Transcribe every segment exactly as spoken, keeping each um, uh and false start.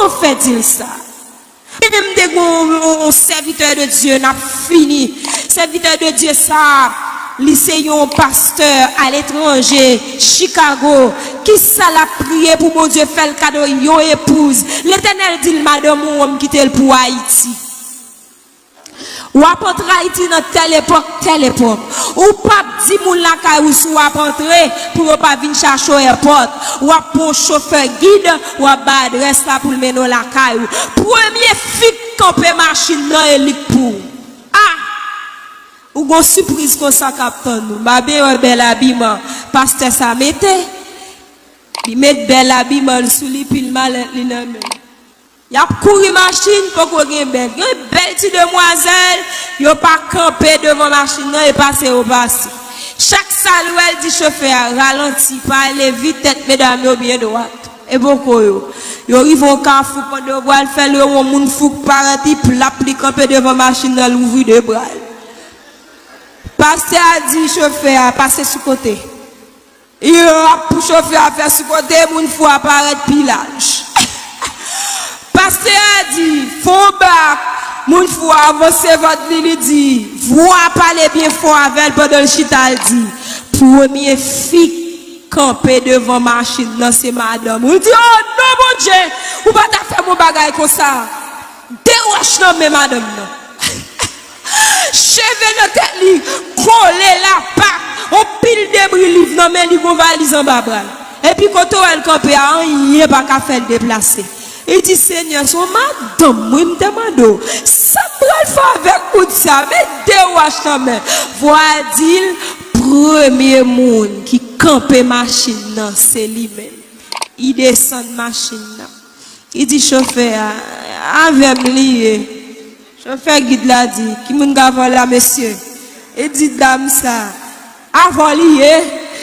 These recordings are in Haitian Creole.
Kòman w fè di l sa? Men m te gen yon, yon, yon sèvitè de Dye, n ap fini. Sèvitè de Dye sa, li se yon pastè aletranje, Chicago. Kisa l ap priye pou Bondye fè l kado yon epouz? Letènèl di l, madanm ou, m kite l pou Ayiti. W ap antre Ayiti nan tèl epòk, tèl epòk. Ou p ap di moun lakay ou si w ap antre pou yo pa vin chache w èpòt. W ap pran yon chofè gid, w ap bay adrès la pou l mennen w lakay ou. Premye fi k kanpe machin nan, e li k pou ou. A! Ou gon sipriz konsa k ap tann ou. M pa byen wè bèl abiman pastè sa mete. Li met bèl abiman l sou li, pil malèt li nan men l. Y ap kouri machin, poko gen bèl. Gen bèl ti demwazèl, yo pa kanpe devan machin nan, e pase yo pase. Chak sa l wè, l di chofè a, ralanti, pa ale vit, tèt medam yo byen dwat. E poko yo. Yo rive yon kafou, pandan yo pral fè l, yo wè yon moun fou k parèt, li plap, li kanpe devan machin nan, l ouvri de bra l. Pastè a di chofè a, pase sou kote. Yo ap pou chofè a fè sou kote, moun fou a parèt pi laj. Pastè a di, fè yon bak. Moun fou a avanse vant li, li di, vwa pale byen fò avè l pandan l chita, l di, premye fi k kanpe devan machin nan se madanm ou. L di, o non, Bondye, ou pa ta fè m yon bagay konsa. De wòch nan men madanm nan. Cheve nan tèt li, kole, lapak, yon pil debri liv nan men li, gon valiz anba bra l. Epi kote w wè l kanpe a, anyen pa ka fè l deplase. Li di, Senyè, se yon madanm, wi, m te mande w. Sa m pral fè avèk moun sa? Men de wòch nan men. Vwa a di l, premye moun ki kanpe machin nan, se li menm. Li desann machin nan. Li di chofè a, avè m li ye. Chofè gid la di, ki moun k avè w la, mesye? Li di dam sa, avè w li ye.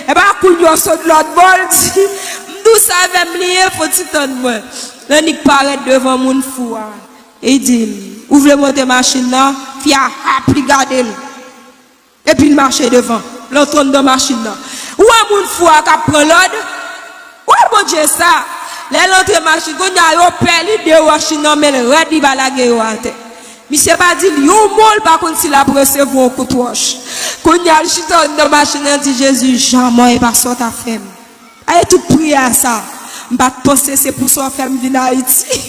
E pa kounye a w sot lòt bò, l di, m di w sa avè m li ye, fò w ti tann mwen. L annik parèt devan moun fou a. Li di l, ou vle monte machin nan? Fi a ap, li gade l. Epi l mache devan, l antre anndan machin nan. Ou wè moun fou a k ap pran lòd? Ou wè Bondye sa? Lè l antre machin, kounye a yo pè li, de wòch li nan men l rèd, li pa lage yo atè. Misye pa di l yon mo, l pa konn si l ap resevwa yon kout wòch. Kounye a l chita anndan machin nan, di Jezi, jamè, e pa sa w ta fè m. Aye tout priyè a sa, m pa t panse se pou sa w fè m vin Ayiti.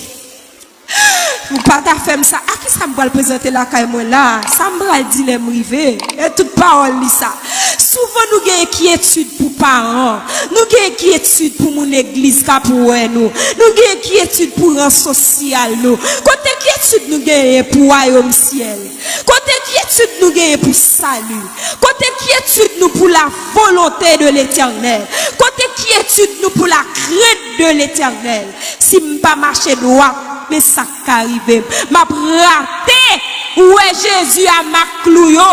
Ou pa ta fè m sa. A kisa m pral prezante lakay mwen la? Sa m pral di lè m rive? E tout pawòl li sa. Souvan nou gen enkyetid pou paran. Nou gen enkyetid pou moun legliz k ap wè nou. Nou gen enkyetid pou ran sosyal nou. Kote enkyetid nou genyen pou wayòm syèl? Kote enkyetid nou genyen pou sali? Kote enkyetid nou pou la volonté de l'Éternel? Kote enkyetid nou pou la crainte de l'Éternel? Si m pa mache dwat, men sa k ka rive m. M ap rate. Ou wè Jezi a mak klou yo.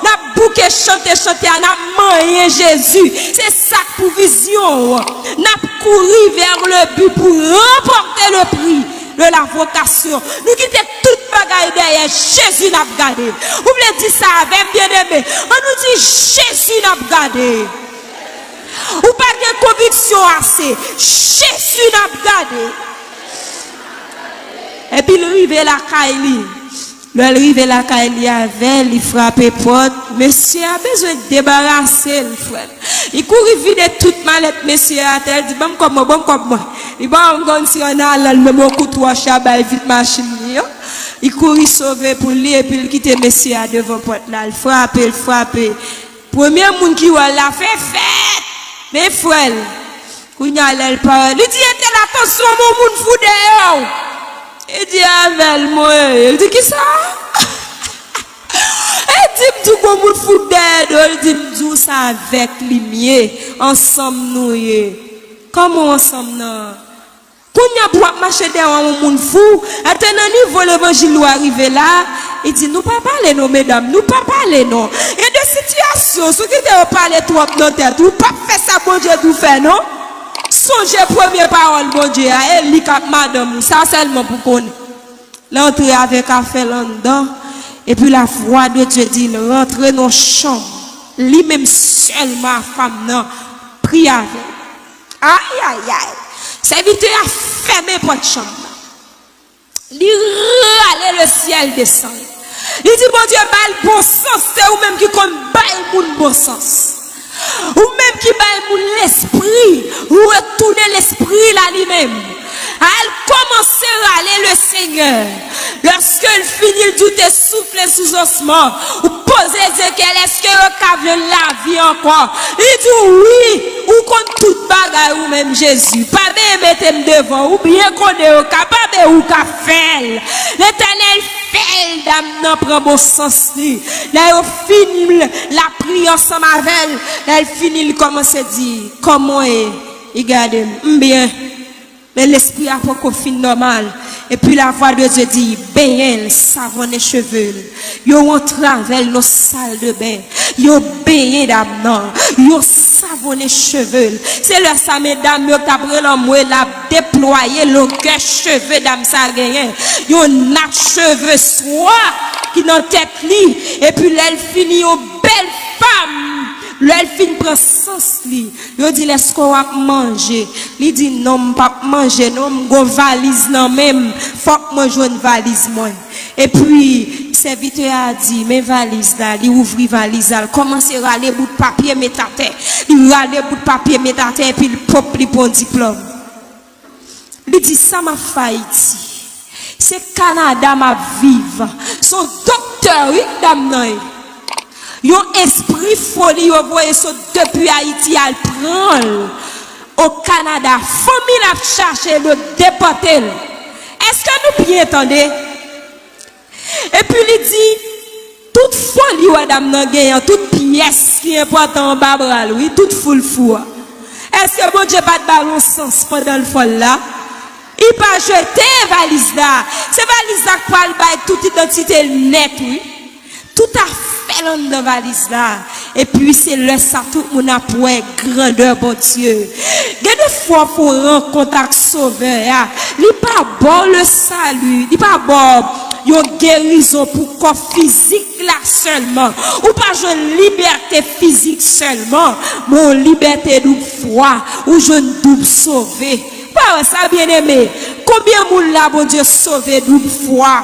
N ap bouke chante chante a, n ap manyen Jezi. Se sa k pou vizyon w. N ap kouri vers le but pou ranpòte le prix de la vocation. Nou kite tout bagay dèyè, Jezi n ap gade. Ou vle di sa avè m, byeneme? Ann nou di, Jezi n ap gade. Ou pa gen konviksyon ase, Jezi n ap gade. Epi l rive lakay li. Lè l rive lakay li avè l, li frape pòt. Mesye a bezwen debarase l, frè m. Li kouri vide tout malèt mesye a atè, l di, ban m kòb mwen, ban m kòb mwen. Li pa konn si ann alan l menm yon kout wòch a bay vit machin li an. Li kouri sove pou li epi l kite mesye a devan pòt la. L frape, l frape. Premye moun ki wè l la fè fèt. Men frè l. Kounye a lè l parèt, li di, Entèl, atansyon, gon moun fou dèyè w. Li di, avè l mwen ye. Li di, kisa? Li di, m di w gon moun fou dèyè do l. Li di, m di w sa avèk li m ye. Ansanm nou ye. Kòman w ansanm nan? Kounye a pou w ap mache dèyè yon moun fou, atè nan nivo levanjil ou a rive la, li di, nou pa pale non, medam, nou pa pale non. Gen de sitiyasyon, si w kite yo pale twòp nan tèt ou, ou p ap fè sa Bondye di w fè non. Sonje premye pawòl Bondye a, e li k ap madanm ou, sa sèlman pou konnen. L antre avèk afè l anndan, epi la vwa de Dye di l rantre nan chanm. Li menm sèlman a fanm nan priye avè l. Ayayay! Sèvitè a fèmen pòt chanm nan. Li rale le syèl desann. Li di, Bondye, ba l bon sans, se ou menm ki konn bay moun bon sans. Ou menm ki bay moun lespri, ou retounen lespri l a li menm. Al kòmanse rale le Senyè. Lòske l fini, l di w te soufle sou zòsman, ou poze Ezekyèl, èske yo ka jwenn lavi ankò? Li di w, wi, ou konn tout bagay ou menm, Jezi. Pa benyen mete m devan, ou byen konnen yo kapab e ou ka fè l. Letènèl fè l, dam nan pran bon sans li. Lè yo fin, l ap priye ansanm avè l. Lè l fini, l kòmanse di, kòman w ye? Li gade m, m byen. Men lespri a poko fin nòmal. Epi la voix de Dieu di, benyen l, savonnen cheve l. Yo antrave l nan sal de ben. Yo benyen dam nan. Yo savonnen cheve l. Se lè sa medam yo t ap rele anmwe l ap deplwaye longè cheve dam sa genyen. Yon nat cheve swa ki nan tèt li. Epi lè l fini yon bèl fanm. Lè l fin pran sans li. Yo di l, èske w ap manje? Li di, non, m p ap manje, non, m gon valiz nan men m. Fòk mwen jwenn valiz mwen. Epi, sèvitè a di, men valiz la. Li ouvri valiz la. L kòmanse rale bout papye met atè. Li rale bout papye met atè, epi l pwòp li pran diplòm. Li di, sa m ap fè Ayiti? Se Kanada m ap viv. Se yon doktè, wi, dam nan ye. Yon espri foli yo voye sot depi Ayiti al pran l o Kanada. Fanmi l ap chache l, yo depòte l. Èske nou byen tande? Epi li di, tout foli wè dam nan genyen an, tout pyès ki enpòtan anba bra l, wi, tout foul fou a. Èske Bondye pa t ba l yon sans pandan l fòl la? Li pa jete valiz la. Se valiz la k pral bay tout idantite l nèt, wi. Tout afè l anndan valiz la. Epi se lè sa tout moun ap wè grandè Bondye. Gen de fwa w fè w rankont ak Sovè a. Li pa ba w le salut, li pa ba w yon gerizon pou kò fizik la sèlman. Ou pa jwenn libète fizik sèlman, men yon libète doub fwa, ou jwenn doub sove. Pa wè sa, byeneme? Konbyen moun la Bondye sove doub fwa?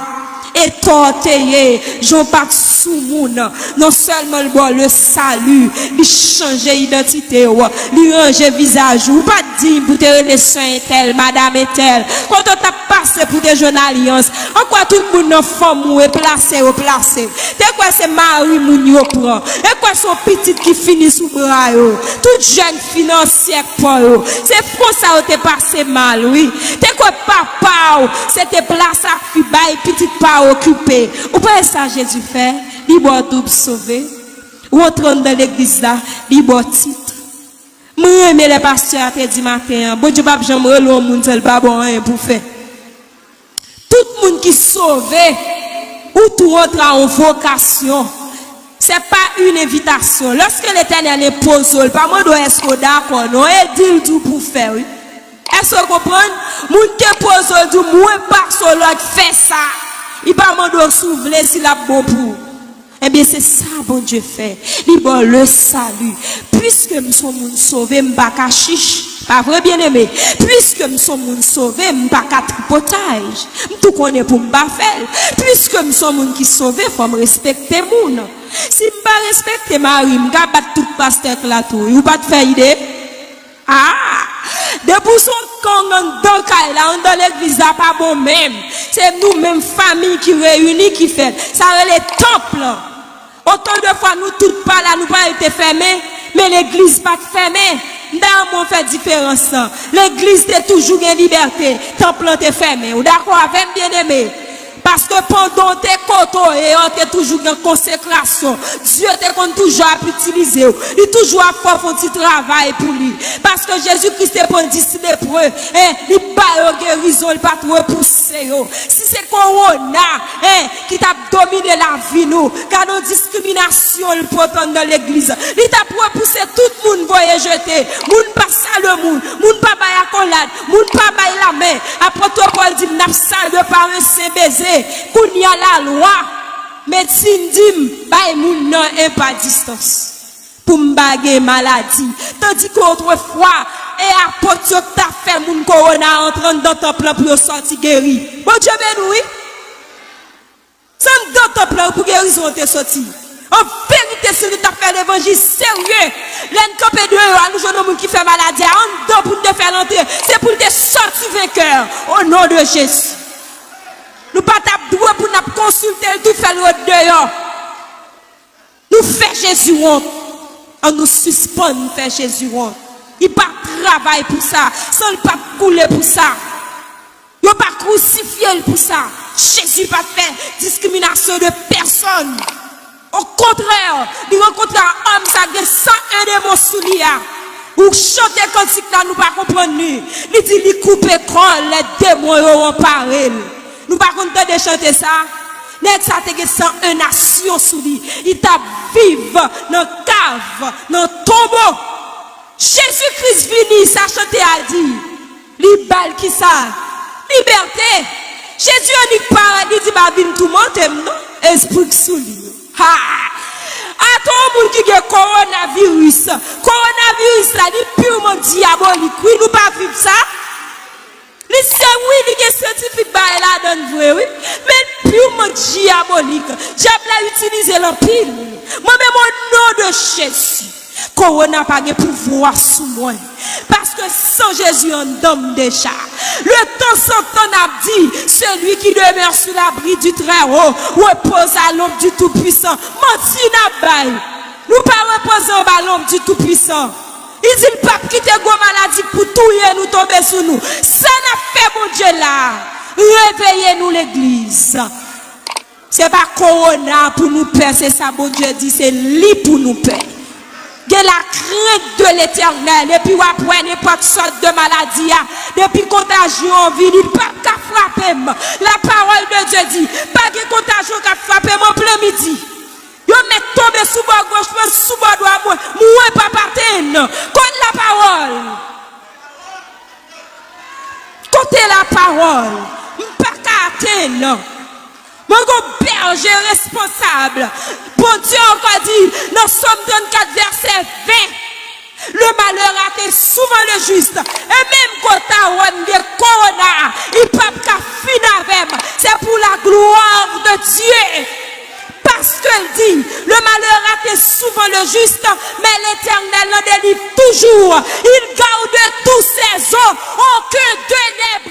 Etò w te ye, jan w pa t sou moun. Non sèlman l ba w le salut, li chanje idantite w, li ranje vizaj ou. Ou pa t diy pou te rele sè entèl, madam entèl. Kote w t ap pase pou te jwenn alyans? An kwè tout moun nan fanmi w e plase yo plase. Te kwè se mari moun yo pran. E kwè se yon pitit ki fini sou bra yo. Tout jèn fi nan syèk pa yo. Se konsa yo te pase mal, wi. Te kwè papa w, se te plas ak fi bay pitit pa w okipe. Ou pa wè sa Jezi fè? Li ba w doub sove. Ou antre anndan legliz la, li ba w tit. Mwen renmen lè pastè a te di maten an, Bondye p ap janm rele yon moun san l pa ba w anyen pou w fè. Tout moun ki sove, ou tou antre a yon vokasyon. Se pa yon envitasyon. Lòske Letènèl enpoze w, l pa mande w èske w dakò, non. E di l di w pou w fè, wi. Èske w konprann? Moun ki enpoze w, di w, mwen pase w lòd, fè sa. Li pa mande w si w vle, si l ap bon pou ou. Ebyen, se sa Bondye fè. Li ba w le salut. Piske m se yon moun sove, m pa ka chich. Pa vre, byeneme? Piske m se yon moun sove, m pa ka tripotay. M tou konnen pou m pa fè l. Piske m se yon moun ki sove, fò m respekte moun. Si m pa respekte mari m, m ka bat tout pastè k la tou. Ou pa t fè ide? Ah! Depi w se yon gang anndan kay la, anndan legliz la pa bon menm. Se nou menm fanmi ki reyini ki fè l. Sa rele tanp lan. Otan de fwa nou tout pa la, nou pa rete fèmen, men legliz pa t fèmen. M ta renmen w fè diferans lan. Legliz te toujou gen libète, tanp lan te fèmen. Ou dakò avè m, byeneme? Paske pandan w te kote w ye a, te toujou gen konsekrasyon. Dye te konn toujou ap itilize w. Li toujou ap fè w fè yon ti travay pou li. Paske Jezi Kris te pran dis lepre, e li ba yo gerizon, li pa t repouse yo. Si se kowona, e, ki t ap domine lavi nou, gade yon diskriminasyon l pote anndan legliz. Li t ap repouse tout moun voye jete. Moun pa salye moun, moun pa bay akolad, moun pa bay lamen. Apot Pòl di, n ap salye pa yon sen beze. Kounye a lalwa, medsin di m, bay moun nan en pa distans. Pou m pa gen maladi. Tandike otrefwa, E apot yo k t ap fè moun kowona antre anndan tanp lan pou yo sòti geri. Bondye beni w, wi. Se anndan tanp lan pou gerizon an te soti. An verite, si nou t ap fè levanjil serye, lè n kanpe deyò a, nou jwenn yon moun ki fè maladi a anndan pou n te fè l antre. Se pou l te sòti venkè, o non de Jezi. Nou pa t ap dwe pou n ap konsilte l tou, fè l ret deyò. Nou fè Jezi wont. An nou sispann fè Jezi wont. Li pa travay pou sa, san l pa t koule pou sa. Yo pa krisifye l pou sa. Jezi pa t fè diskriminasyon de pèsòn. Okontrè, li rankontre a òm sa gen san en demon sou li a. Ou chante kantik la, nou pa konprann li. Li di li koupe kò l, lè demon yo anpare l. Nou pa konn tande chante sa? Nèg sa te gen san en nasyon sou li. Li t ap viv nan kav, nan tonbo. Jezi Kris vini, sa chante a di. Li ba l kisa? Libète. Jezi annik parèt, li di, "Pa vin toumante m non, espri k sou li." Ha! Atò yon moun ki gen kowonaviris. Kowonaviris la, li pirman dyabolik, wi, nou pa viv sa. Li se, wi, li gen syantifik bagay ladan l vre, wi. Men li pirman dyabolik. Dyab la itilize l anpil. Mwen menm, o non de Jezi, kowona pa gen pouvwa sou mwen. Paske san Jezi anndan m deja. Le tanzantan n ap di, celui qui demeure sous l'abri du Très-Haut repose à l'ombre du Tout-Puissant. Manti n ap bay. Nou pa repoze anba lonb di Toupisan. Li di l p ap kite gwo maladi k pou touye nou tonbe sou nou. Sa n ap fè Bondye la a? Reveye nou, legliz. Se pa kowona pou nou pè, se sa Bondye di, se li pou nou pè. Gen la crainte de l'Éternel, epi w ap wè nenpòt sòt de maladi a, depi kontajyon an vini, l p ap ka frape m. La parole de Dieu di, pa gen kontajyon k ap frape m an plen midi. Yo mèt tonbe sou bò goch mwen, sou bò dwat mwen. Mwen p ap atenn. Kote lapawòl? Kote lapawòl? M pa ka atenn. Mwen gon bèje responsab. Bondye ankò di nan Sòm trannkat vèsè ven, le malheur atteint souvent le juste. E menm kote a wè m gen kowona, li p ap ka fin avè m. C'est pour la gloire de Dieu. Paske l di, le malheur atteint souvent le juste, mais l'Éternel l'en délivre toujours. Il garde tous ses os, aucun d'eux n'est